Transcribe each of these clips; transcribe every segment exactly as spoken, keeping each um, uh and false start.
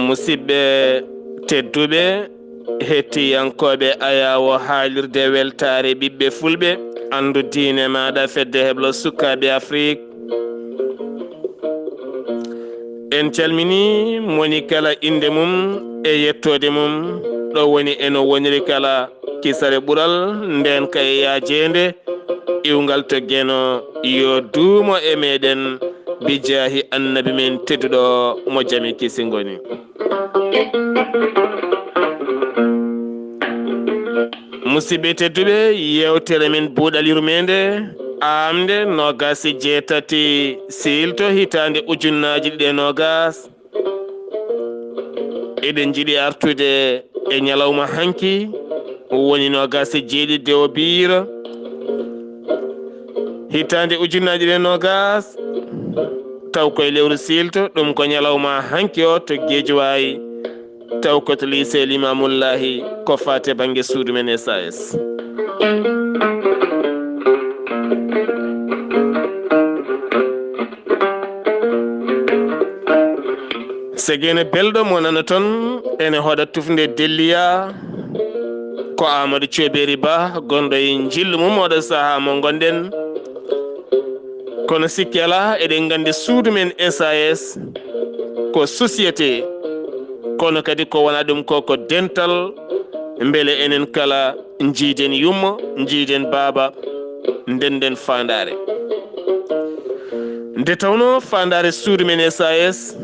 Musidɓe tedduɓe, hettiyankooɓe ayaawo haalirde weltaare ɓiɓɓe fulɓe, anndu diine maaɗa fedde heblo sukaaɓe Afrik. En calmini moni kala innde mum e yettoode mum, ɗo woni e no woniri kala. Kisal e ɓural, ndeenka e yaajeende, iwngal to Geno, yo duumo e meɗen, bijaahi Annabi men tedduɗo mo jam e kisal ngoni. Musidɓe tedduɓe, yeewtere men Buuɗal Yurmeende, aamnde noogaas e jeetati siilto hitaande ujunnaaji ɗiɗi e noogaas. Eɗen njiɗi artude e ñalawma hanki, woni noogaas e jeeɗiɗi Dewobiir, hitaande ujunnaaji ɗiɗi e noogaas, taw koye lewru siilto, ɗum ko ñalawma hanki o to Geejuwaay, taw ko to lycée Limamullahi, ko faati e bannge suudu men S A S. Segene belɗo mo nana ton, ene hoɗa tufnde Delliya, ko Amadou Thioubéry Ba, gonɗo e njillu mum oɗo sahaa mo ngonɗen. Kono sikki alaa, eɗen nganndi suudu men S A S ko société, kono kadi ko wona ɗum ko, ko dental, mbele enen kala njiiden yumma, njiiden baaba, ndenden faandaare. Nde tawnoo faandaare suudu men S A S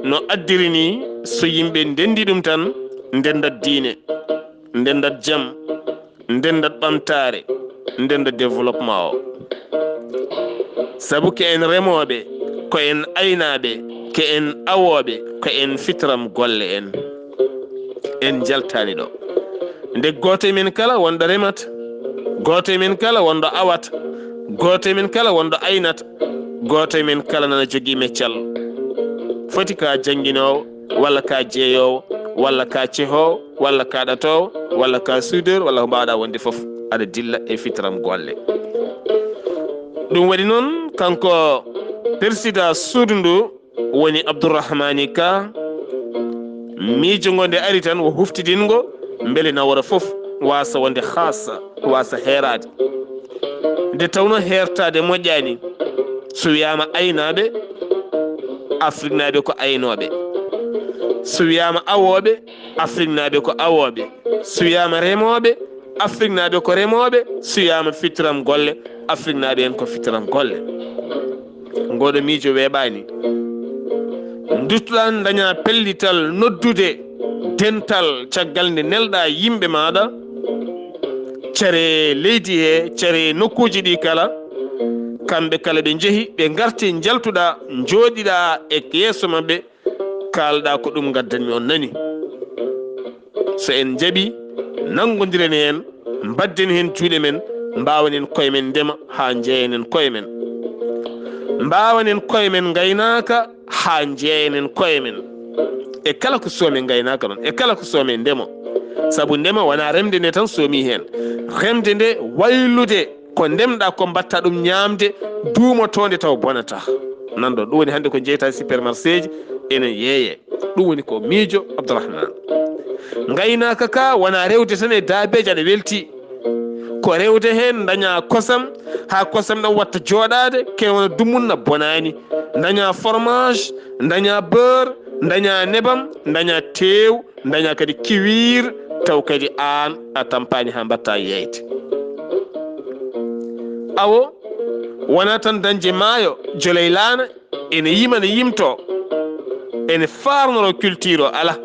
no addiri ni, so yimɓe ndenndi ɗum tan, ndenndat diine, ndenndat jam, ndenndat ɓamtaare, ndenndat développement o. Sabu ko en remooɓe, ko en aynaaɓe, ko en awooɓe, ko en fitram golle en. En njaltaani ɗo. Nde gooto e men kala wonɗo remat, gooto e men kala wonɗo awat, gooto e men kala wonɗo aynat, gooto e men kala nana jogii meccal. Foti ka jannginoowo, walla ka jeeyoowo, walla ka cehoowo, walla ka ɗatoowo, walla ka soudeur, walla ko mbaawɗa wonde fof, aɗa dilla e fitram golle. Ɗum waɗi noon, kanko persidaa suudu ndu, woni Abdourahmani Ka, miijo ngo nde ari tan wo huftidingo, mbele nawora fof waasa wonde haasa, waasa heeraade. Nde tawnoo heertaade moƴƴaani, so wiyaama aynaaɓe, Afriknaaɓe ko aynooɓe. So wiyaama awooɓe, Afriknaaɓe ko awooɓe. So wiyaama remooɓe, Afriknaaɓe ko remooɓe. So wiyaama fitram golle, Afriknaaɓe en ko fitram golle. Ngoɗo miijo weeɓaani. Nduttoɗaa ndañaa pellital noddude dental caggal nde nelɗaa yimɓe maaɗa, care leydi he, care nokkuuji ɗi kala, kamɓe kala ɓe njehi, ɓe ngarti, njaltuɗaa, njooɗiɗaa e yeeso maɓɓe, kaalɗaa ko ɗum ngaddanmi on nani. So en njaɓi, nanngondiren heen, mbadden heen juuɗe men, mbaawen en koye men ndema haa njeeyen en koye men. Mbaawen en koye men ngaynaaka haa njeeyen en koye men. E kala ko soome ngaynaaka noon, e kala ko soome ndema. Sabu ndema wonaa remde nde tan soomi heen. Remde nde waylude ko ndemɗaa ko mbaɗta ɗum ñaamde duumotoonde taw bonataa. Nan ɗo, ɗum woni hannde ko jeyta e supermarché ji, ene yeeye. Ɗum woni ko miijo Abdourahmane. Ngaynaaka ka wonaa rewde tan e daabeeji aɗa welti. Ko rewde heen ndañaa kosam, haa kosam ɗam watta jooɗaade, kene wona dumunna bonaani. Ndañaa fromage, ndañaa beurre, ndañaa nebam, ndañaa teew, ndañaa kadi kiwiir, taw kadi aan a tampaani haa mbaɗta yeeyde. Awo, wonaa tan dañde maayo, joley laana, ene yima, ne yimtoo, ene faarnoroo culture o, alaa.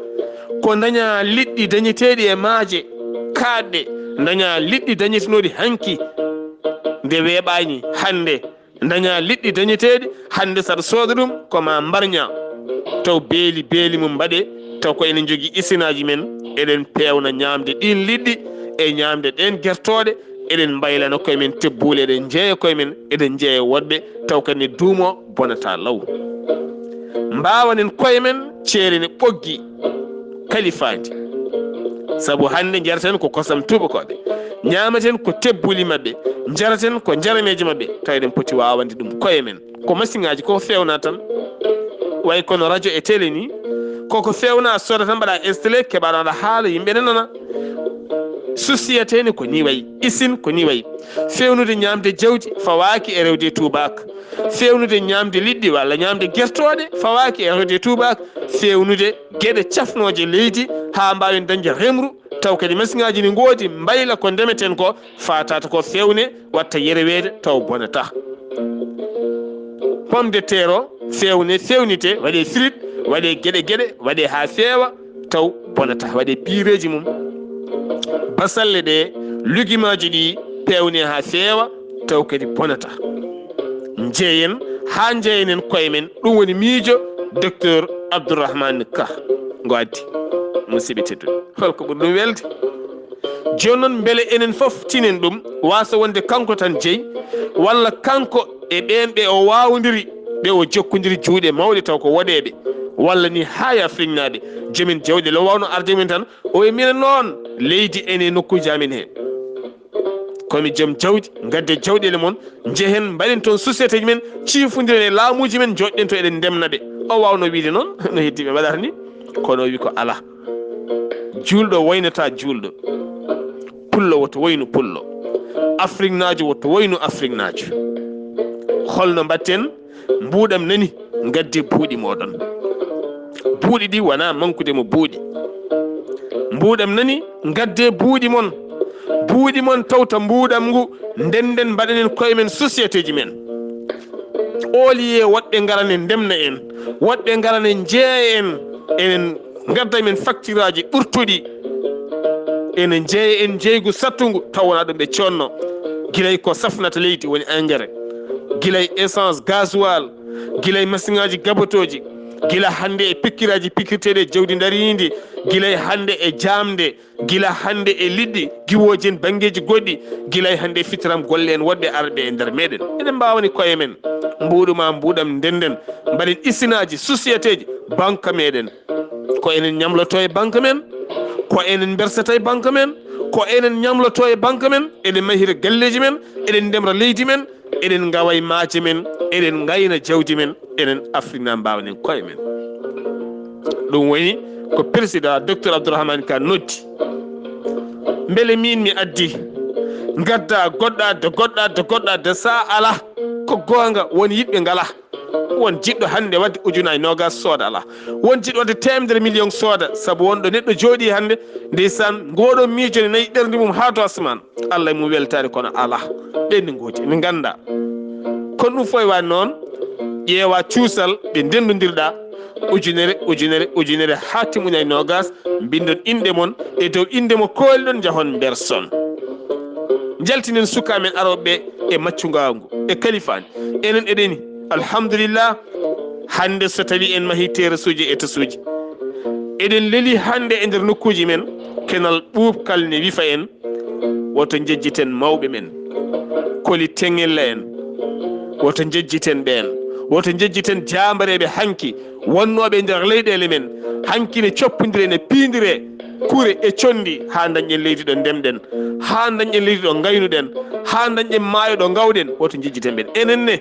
Ko ndañaa liɗɗi dañeteeɗi e maaje, kaaɗɗe, Daña liɗɗi dañetenooɗi hanki nde weeɓaani hannde. Daña liɗɗi dañeteeɗi hannde saɗa sooda ɗum ko ma mbarña. Taw beeli beeli mum mbaɗe, taw ko enen njogii isinaaji men, eɗen peewna ñaamde ɗiin liɗɗi e ñaamde ɗeen gertooɗe, eɗen mbaylana koye men tebbuule, eɗen njeeya koye men, eɗen njeeya woɗɓe, taw kadi ne duumo bonata law. Mbaawanen koye men ceerene ɓoggi kalifaandi. Sabu hannde njaraten ko kosam tuubakooɓe, ñaamaten ko tebbuli maɓɓe, njaraten ko njarameeje maɓɓe, taw eɗen poti waawande ɗum koye men. Ko masiŋaaji ko feewna tan, way kono radio e télé ni, koko feewna a sooda tan mbaɗa installé, keɓaɗo aɗa haala, yimɓe ne nana. Société ne ko ni wayi, usine ko ni wayi. Feewnude ñaamde jawdi fawaaki e rewde e tuubaak. Feewnude ñaamde liɗɗi walla ñaamde gertooɗe fawaaki e rewde e tuubaak. Feewnude geɗe cafnooje leydi haa mbaawen dañde remru, taw kadi masiŋaaji ne ngoodi mbayla ko ndemeten ko, faataata ko feewne, watta yereweede taw bonata. Pomme de terre o feewne, feewnite, waɗe frite, waɗe geɗe geɗe, waɗe haa feewa, taw bonata, waɗe piireeji mum. Basalle ɗe, lugimaaji ɗi peewne haa feewa, taw kadi bonata. Njeeyen haa njeeyenen koye men, ɗum woni miijo Docteur Abdourahmane Ka ngo addi. Musidɓe tedduɓe, holko ɓuri ɗum welde? Jooni noon, mbele enen fof tinen ɗum, waasa wonde kanko tan jeyi, walla kanko e ɓeen ɓe o waawondiri, ɓe o jokkondiri juuɗe mawɗe taw ko woɗeeɓe, walla ni haa e Afriknaaɓe, joomen jawɗeele o waawno arde mum tan, o wiya minen noon, leydi ene e nokkuuji amen heen. Ko mi joom jawdi, ngadde jawɗeele mon, njehen mbaɗen toon société ji men, ciifondiren e laamuuji men, njooɗɗen to eɗen ndemna ɓe. O waawno wiide noon, no heddiiɓe mbaɗata ni, kono o wi ko alaa. Juulɗo waynataa juulɗo. Pullo woto waynu pullo. Afriknaajo woto waynu Afriknaajo. Holno mbaɗten? Mbuuɗam nani, ngaddee buuɗi mooɗon. Buuɗi ɗi wonaa mankude mo buuɗi. Mbuuɗam nani, ngaddee buuɗi mon. Buuɗi mon tawta mbuuɗam ngu, ndenden mbaɗanen koye men société ji men. Au lieu woɗɓe ngara ne ndemna en, woɗɓe ngara ne njeeya en, enen ngadda men facture aji ɓurtuɗi. Ene njeeya en njeeygu sattungu, taw wonaa ɗum ɓe coodno. Gilay ko safnata leydi woni engrais, gilay essence, gasoil, gilay masiŋaaji gabotooji, gila hannde e pikkiraaji pikkirteeɗi e jawdi ndariindi, gilay hannde e jaamde, gila hannde e liɗɗi, giwooji en banngeeji goɗɗi, gila e hannde e fitiram golle en woɗɓe arɓe e nder meɗen. Eɗen mbaawani koye men, mbuuɗu ma mbuuɗam ndenden, mbaɗen isinaaji, société ji, banque meɗen. Ko enen ñamloto e banque men, ko enen mbersata e banque men, ko enen ñamloto e banque men, eɗen mahira galleeji men, eɗen ndemra leydi men, eɗen ngawa e maaje men, eɗen ngayna jawdi men, enen Afriknaaɓe mbaawanen koye men. Ɗum woni ko président Docteur Abdourahmane Ka noddi. Mbele miin mi addi, ngadda goɗɗo adda, goɗɗo adda, goɗɗo adda, so alaa, ko goonga, won yiɗɓe ngalaa. Won jiɗɗo hannde waɗde ujunaaji noogaas sooda alaa. Won jiɗɗo waɗde teemedere million sooda, sabu won ɗo neɗɗo jooɗii hannde, ndeysaan, ngoɗo miijo ne nayi ɓernde mum haa to asmaan. Allah e mum weltaare kono alaa. Ɓen ne ngoodi, ɓe nganndaa. Kono ɗum fof e waɗde noon, ƴeewa cuusal ɓe ndenndodirɗaa, ujunere, ujunere, ujunere, haa timmuɗa e noogaas, mbinndon innde mon, e dow innde mo kooliɗon njahon mberson. Njaltinen sukaaɓe men arooɓe ɓe e maccungaagu, e kalifaani. Enen eɗeni, alhamdulillah, hannde so tawii en mahii terasuuji e tasuuji. Eɗen lelii hannde e nder nokkuuji men, kenal ɓuuɓkal ne wifa en, woto njejjiten mawɓe men, koli teŋella en, woto njejjiten ɓeen, woto njejjiten jaambareeɓe hanki wonnooɓe e nder leyɗeele men, hanki ne coppondire, ne piindire kure e conndi haa ndañɗen leydi ɗo ndemɗen, haa ndañɗen leydi ɗo ngaynuɗen, haa ndañɗen maayo ɗo ngawɗen, woto njejjiten ɓeen. Enen ne,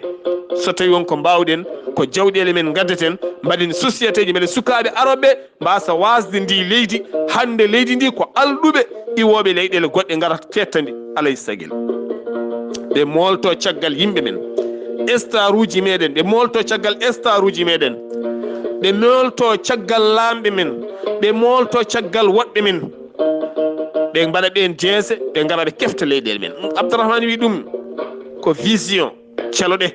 so tawii won ko mbaawɗen, ko jawɗeele men ngaddaten, mbaɗen société ji, mbaɗen sukaaɓe arooɓe ɓe, mbaasa waasde ndi leydi. Hannde leydi ndi ko alɗuɓe iwooɓe leyɗeele goɗɗe ngarata keetta ndi, alay sagil. Ɓe moolto caggal yimɓe men, staruuji meɗen, ɓe moolto caggal staruuji meɗen, ɓe moolto caggal laamɓe men, ɓe moolto caggal woɗɓe men, ɓe mbaɗa ɓeen jeese, ɓe ngara ɓe kefta leyɗeele men. Abdourahmane wi ɗum ko vision. Caloɗe,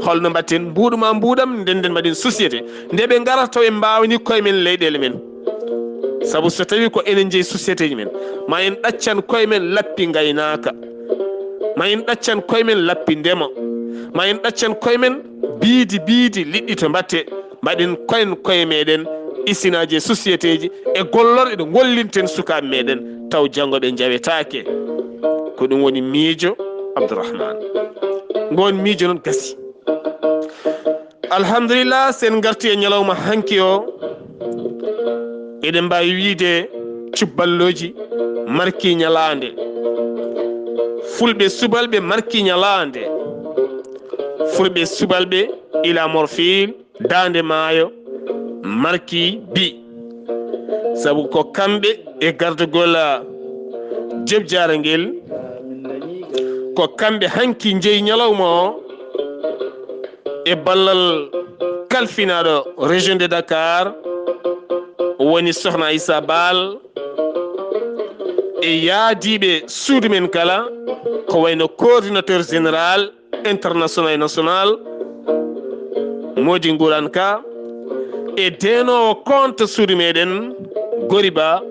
holno mbaɗten? Mbuuɗu ma mbuuɗam, ndenden mbaɗen société. Nde ɓe ngarata taw en mbaawani koye men leyɗeele men. Sabu so tawi ko enen jeyi société ji men, ma en ɗaccan koye men lappi ngaynaaka, ma en ɗaccan koye men lappi ndema, ma en ɗaccan koye men biidi biidi liɗɗi to mbatte, mbaɗen koyen koye meɗen isinaaji e société ji e gollorɗe ɗe gollinten sukaaɓe meɗen, taw janngo ɓe njawetaake. Ko ɗum woni miijo Abdourahmane. Ngoon miijo noon gasi. Alhamdulillah, sen ngarti e ñalawma hanki o, eɗen mbaawi wiide cubballooji marki ñalaande. Fulɓe subalɓe marki ñalaande. Fulɓe subalɓe ila Morphil, Daande Maayo, marki bi. Sabu ko kamɓe e gardagol Joop Jaara ngel, ko kamɓe hanki njeyi ñalawma o e ballal kalfinaaɗo région de Dakar, woni Sokhna Aïssa Bal, e yaadiiɓe suudu men kala, ko wayno coordinateur général international e national, Mody Nguran Ka, e deenoowo compte suudu meɗen, Goriba,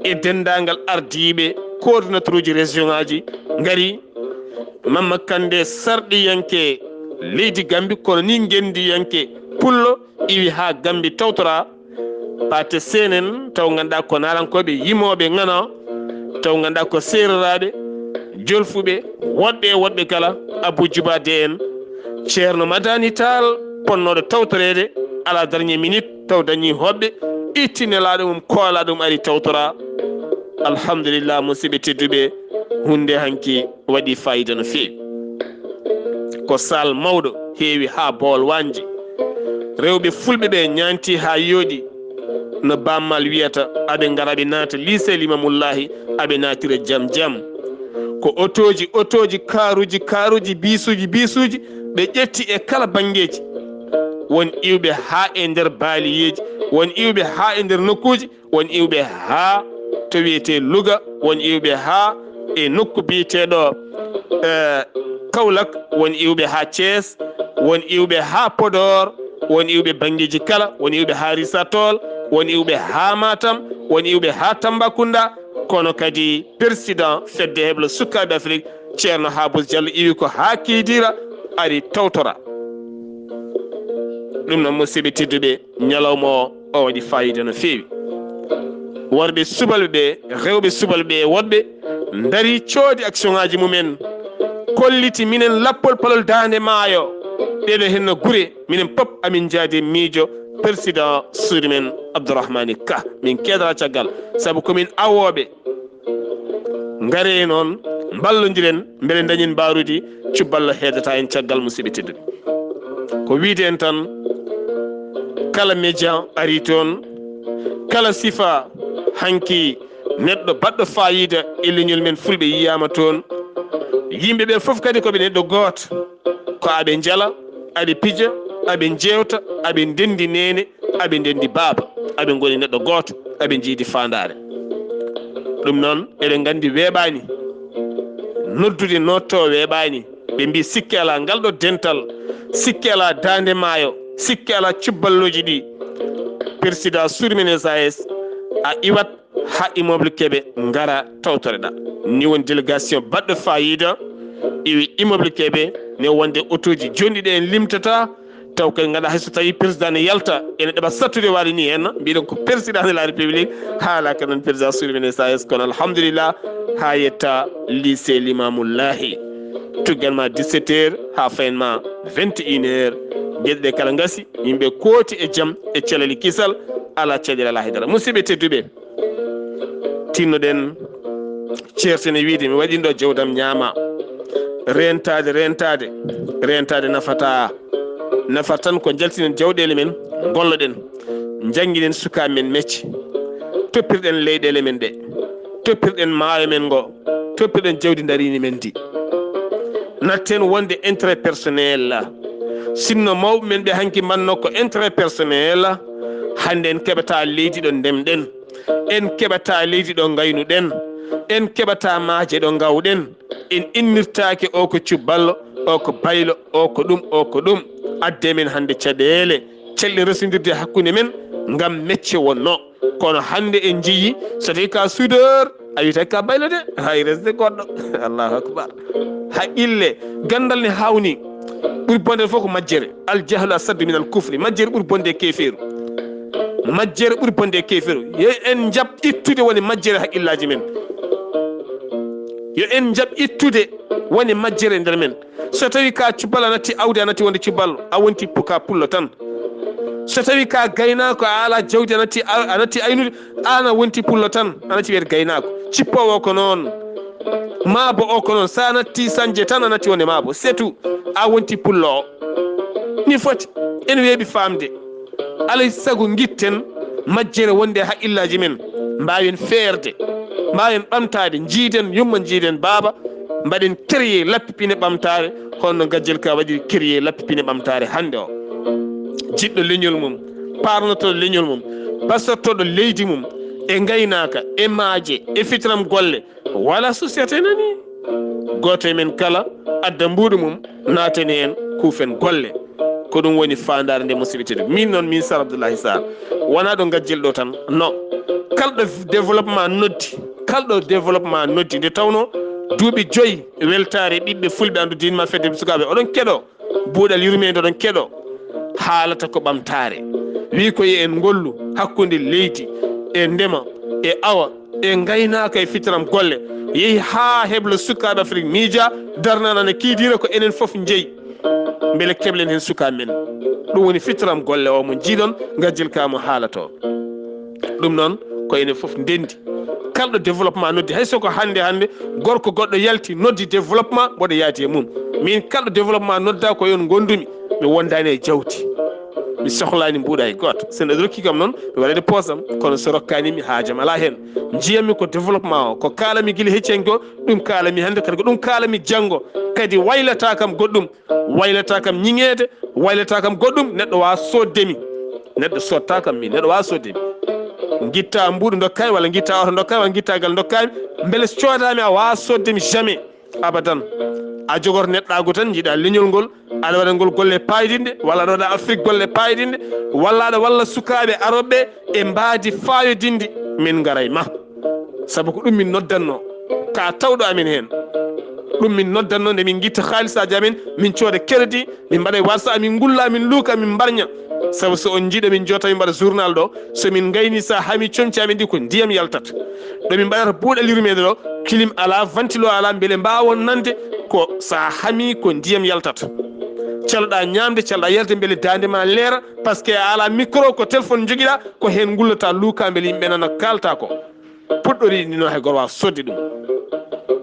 e denndaangal ardiiɓe coordinateur uji région ngaji ngari, Mamma Kande sarɗiyanke leydi Gambi, kono ni ngenndiyanke pullo iwi haa Gambi tawtora, Paate Seen en, taw ngannduɗaa ko naalankooɓe yimooɓe ŋana, taw ngannduɗaa ko seereraaɓe, jolfuɓe, woɗɓe e woɗɓe kala, Abou Djouba Dé en, Ceerno Madani Taal, ponnooɗo tawtoreede, à la dernière minute, taw dañii hoɓɓe, itti nelaaɗo mum, koolaaɗo mum ari tawtora. Alhamdulillah, musidɓe tedduɓe, huunde hanki waɗi fayida no feewi. Ko saal mawɗo, heewi haa bool wañde. Rewɓe fulɓe ɓe ñaanti haa yooɗi. No Bammal wiyata, aɓe ngara, aɓe naata lycée Limamullahi, aɓe naatira jam jam. Ko otooji, otooji, kaaruuji, kaaruuji, biisuuji, biisuuji, ɓe ƴetti e kala banngeeji. Won iwɓe haa e nder baaliyeeji, won iwɓe haa e nder nokkuuji, won iwɓe haa to wiyetee Louga, won iwɓe haa e nokku biyeteeɗo, eh, Kaolack, won iwɓe haa Thiès, won iwɓe haa Podor, won iwɓe banngeeji kala, won iwɓe haa Richard Toll, won iwɓe haa Matam, won iwɓe haa Tambacounda, kono kadi président Fedde Heblo Sukaaɓe Afrik, Ceerno Habous Diallo, iwi ko haa Kidira, ari tawtora. Ɗum noon, musidɓe tedduɓe, ñalawma o, o waɗi fayida no feewi. Worɓe subalɓe ɓe, rewɓe subalɓe ɓe e woɗɓe ndarii, coodi action ngaji mumen, kolliti minen lappol palol Daande Maayo. Ɗeɗo henno gure, minen pop amin njaadi e miijo président suudu men Abdourahmane Ka. Min keedora caggal, sabu ko min awooɓe. Ngaree noon, mballondiren, mbele dañen mbaarudi, cubballo heedata en caggal, musidɓe tedduɓe. Ko wiide en tan, kala média ari toon, kala sifa hanki neɗɗo baɗɗo fayida e leñol men fulɓe yiyaama toon. Yimɓe ɓe fof kadi ko ɓe neɗɗo gooto, ko aɓe njala, aɓe pija, aɓe njeewta, aɓe ndenndi neene, aɓe ndenndi baaba, aɓe ngoni neɗɗo gooto, aɓe njiidi faandaare. Ɗum noon, eɗen nganndi weeɓaani, noddude nootto weeɓaani. Ɓe mbii sikke alaa, ngal ɗo dental, sikke alaa, Daande Maayo, sikke alaa, cubballooji ɗi. Président suudu men S A S, a iwat haa immeuble Kébé ngara tawtoreɗaa. Ni woni délégation baɗɗo fayida iwi immeuble Kébé, ne wonde otooji jonɗi ɗi en limtataa, taw kadi ngannduɗaa hay so tawii président ne yalta, ene ɗaɓa sattude waade ni henna, mbiɗen ko président de la République, haalaaka noon président suudu men S A S, kono alhamdulillah, haa yetta lycée Limamullahi. Tuggan ma dix-sept heures haa fayen ma vingt et une heures. Geɗe ɗe kala ngasi, yimɓe kooti e jam e calali kisal, alaa caɗeele, alaa haydara. Musidɓe tedduɓe, tinnoɗen, ceerten e wiide mi waɗi ɗo jawdam ñaama. Reentaade, reentaade, reentaade nafataa. Nafata tan ko njaltinen jawɗeele men, ngolloɗen, njannginen sukaaɓe men mecce, toppirɗen leyɗeele men ɗe, toppirɗen maayo men ngo, toppirɗen jawdi ndariindi men ndi. Natten wonde intérêt personnel. Sinno mawɓe men ɓe hanki mbanno ko intérêt personnel, hannde en keɓataa leydi ɗo ndemɗen, en keɓataa leydi ɗo ngaynuɗen, en keɓataa maaje ɗo ngawɗen. En innirtaake o ko cubballo, o ko baylo, o ko ɗum, o ko ɗum. Adde men hannde caɗeele, calɗen resondirde hakkunde men, Ngam mecce wonno. Kono hannde en njiyi, so tawi ka soudeur, a wiyata ka baylo de, hay resde goɗɗo. Allahu akbar. Haqqille, gandal ne hawni. Ɓuri bonde fof ko majjere. Al jahlu asaddu min al kufri. Majjere ɓuri bonde e keefeeru. Majjere ɓuri bonde e keefeeru. Yo en njaɓ ittude woni majjere haqqillaaji men. Yo en njaɓ ittude woni majjere nder men. So tawi ka cubbal a natti awdi, a natti wonde cubbal, a wonti pu-, ka pullo tan. So tawi ka gaynaako, a ala jawdi, a natti a-, a natti aynude, an a wonti pullo tan, a natti wiyede gaynaako. Cippoowo o ko noon, maabo o ko noon. So a natti sanje tan, a natti wonde maabo. C'est tout, a wonti pullo o. Ni foti, ene weeɓi faamde. Alay sago ngitten majjere wonde e haqqillaaji men. Mbaawen feerde, mbaawen ɓamtaade, njiiden yumma, njiiden baaba, mbaɗen créer lappi pine ɓamtaare, hono no Gajel ka waɗiri créer lappi pine ɓamtaare hannde o. Jiɗɗo leñol mum, paarnotooɗo leñol mum, basortooɗo leydi mum, e ngaynaaka, e maaje, e fitiram golle, wala société nani. Gooto e men kala adda mbuuɗu mum, naaten heen, kuufen golle. Ko ɗum woni faandaare nde, musidɓe tedduɓe. Min noon, min Sar Abdoulaye Sarr, wonaa ɗo Gajel ɗo tan. No, kalɗo développement noddi, kalɗo développement noddi, nde tawnoo duuɓi joyi weltaare ɓiɓɓe fulɓe, anndu diin ma fedde sukaaɓe, oɗon keɗo buuɗal yurmeende, oɗon keɗo haalata ko ɓamtaare. Wi ko yo en ngollu hakkunde leydi e ndema e awa e ngaynaaka e fitiram golle. Yehi haa heblo sukaaɓe Afrik miija, darnana ne kiidiira ko enen fof njeyi. Mbele keɓlen heen sukaaɓe men. Ɗum woni fitiram golle o mo njiiɗon, Gajel ka mo haalato. Ɗum noon ko enen fof ndenndi. Kalɗo développement noddi, hay so ko hannde hannde gorko goɗɗo yalti noddi développement, mboɗo yaadi e mum. Min kalɗo développement nodda ko yon ngondumi, mi wondaani e jawdi. Mi sohlaani mbuuɗa e gooto. So neɗɗo rokki kam noon, mi waɗa e poosam, kono so rokkaani mi, haajam alaa heen. Njiyammi ko développement o, ko kaalami gila hecci hanki o, ɗum kaalami hannde, kadi ko ɗum kaalami janngo. Kadi waylata kam goɗɗum, waylata kam ñiŋeede, waylata kam goɗɗum, neɗɗo waawa soodde mi. Neɗɗo soodta kam min, neɗɗo waawa soodde mi. Ngitta mbuuɗu ndokkaami, walla ngitta oto ndokkaami, walla ngitta gal ndokkaami, mbele so coodaami a waawa soodde mi jamais. Abadan. A jogoto neɗɗaagu tan, njiɗa leñol ngol, aɗa waɗa ngol golle paydinɗe, walla aɗa waɗa Afrik golle paydinɗe, walla aɗa walla sukaaɓe arooɓe e mbaadi faayodinndi, min ngara e ma. Sabu ko ɗum min noddanno, ka tawɗo amin heen. Ɗum min noddanno nde min ngitta haalisaaji amin, min cooda crédit, min mbaɗa e warsa amin, ngulla amin, luuka amin, mbarña. Sabu so on njiiɗo min joota, min mbaɗa journal ɗo, so min ngayni, sa hami comci amin ɗi ko ndiyam yaltat. Ɗo min mbaɗata buuɗal yurmeende ɗo, clim alaa, ventilo alaa, mbele mbaawon nande ko sa hami ko ndiyam yaltat. Caloɗa ñaamde, caloɗa yarde, mbele daande ma leera, parce que a alaa micro, ko téléphone njogiɗa, ko heen ngullata, luuka, mbele yimɓe nana kalta ko. Puɗɗori ni noon, hay gooto waawa soodde ɗum.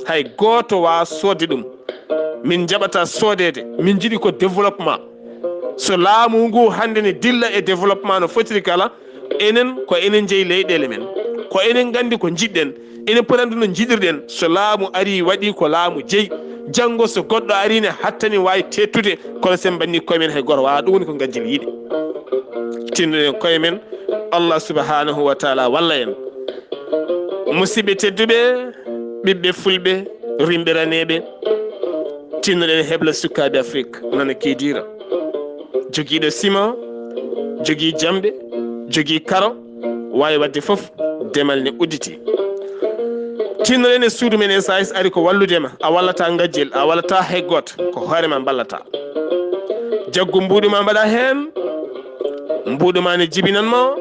Hay gooto waawa soodde ɗum. Min njaɓata soodeede. Min njiɗi ko développement. So laamu ngu hannde ne dilla e développement no fotiri kala, enen ko enen njeyi leyɗeele men. Ko enen nganndi ko njiɗɗen. Enen poti anndude no njiɗirɗen. So laamu arii, waɗi ko laamu jeyi. Janngo so goɗɗo arii ne hattani, waawi teettude, kono sen mbanni koye men, hay gooto waawa. Ɗum woni ko Gajel yiɗi. Tinnoɗen koye men, Allah subhanahu wa taala walla en. Musidɓe tedduɓe, ɓiɓɓe fulɓe, rimɓe raneeɓe, tinnoɗen hebla sukaaɓe Afrik nana keediira. Jogiiɗo sima, jogii jamɗe, jogii karo, waawi waɗde fof, demal ne udditi. Tinnoɗen e suudu men S A S ari ko wallude ma, a wallata Gajel, a wallata hay gooto, ko hoore ma mballata. Jaggu mbuuɗu ma mbaɗa heen, mbuuɗu ma ne jibinan ma,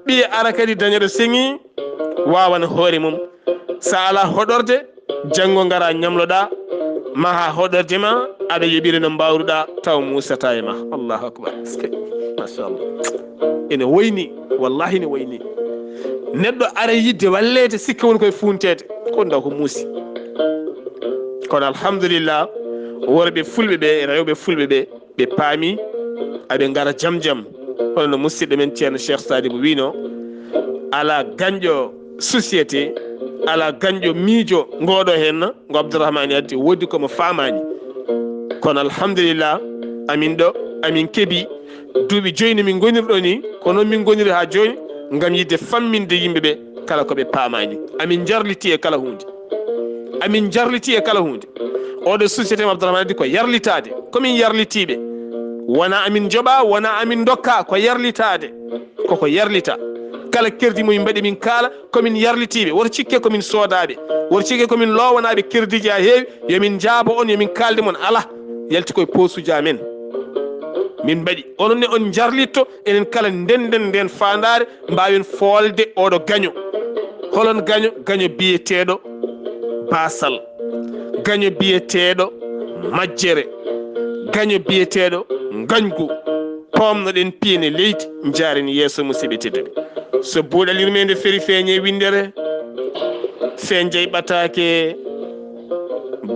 ɓiye ara kadi dañoɗo seŋi, waawan hoore mum. Sa ala hoɗorde, janngo ngara ñamloɗa, maha hoɗorde ma, aɗa yoɓira no mbawruɗa, taw musata e ma. Allahu akbar. Eskey. Machallah. Ene woyni, wallahi ene woyni. Neɗɗo ara yidde walleede, sikke woni koye funteede. Ko ndaw ko muusi. Kono alhamdulillah, worɓe fulɓe ɓe, rewɓe fulɓe ɓe, ɓe paami, aɓe ngara jam jam. Hono no musidɗo men Ceerno Cheikh Sadibou wiino, ala gañƴo société, ala gañƴo miijo ngooɗo heen, ngo Abdourahmane addi, woodi ko mo faamaani. Kono alhamdulillah, amin ɗo, amin keɓi duuɓi joyi no min ngonirɗo ni, ko noon min ngoniri haa jooni, ngam yiɗde famminde yimɓe ɓe kala ko ɓe paamaani. Amin njarliti e kala huunde. Amin njarliti e kala huunde. Oɗo société mo Abdourahmane addi ko yarlitaade. Ko min yarlitiiɓe. Wona amin njoɓa, wona amin ndokka, ko yarlitaade. koko yarlita. Kala kerdi mo min mbaɗi min kaala, ko min yarlitiiɓe. Woto cikke ko min soodaaɓe. Woto cikke ko min loowanaaɓe kerdiji ha heewi. Yo min njaabo on, yo min kaalde mon. Alaa, yalti koye poosuji amen. Min mbaɗi. Onon ne on njarlitto, enen kala ndenden nden faandaare, mbaawen foolde oɗo gaño. Holon gaño? Gaño biyeteeɗo baasal. Gaño biyeteeɗo majjere. Gaño biyeteeɗo ngañgu. Poomnoɗen piyen e leydi, njaaren yeeso, musidɓe tedduɓe. So buuɗal yurmeende feri, feeñe winndere, feen jey ɓataake.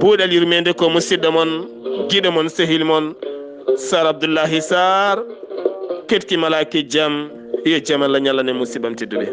Buuɗal yurmeende ko musidɗo mon, giɗo mon, sehil mon, Sar Abdullahi Sar, ketki malaaki jam, yo jam Allah ñallan e musidɓam tedduɓe.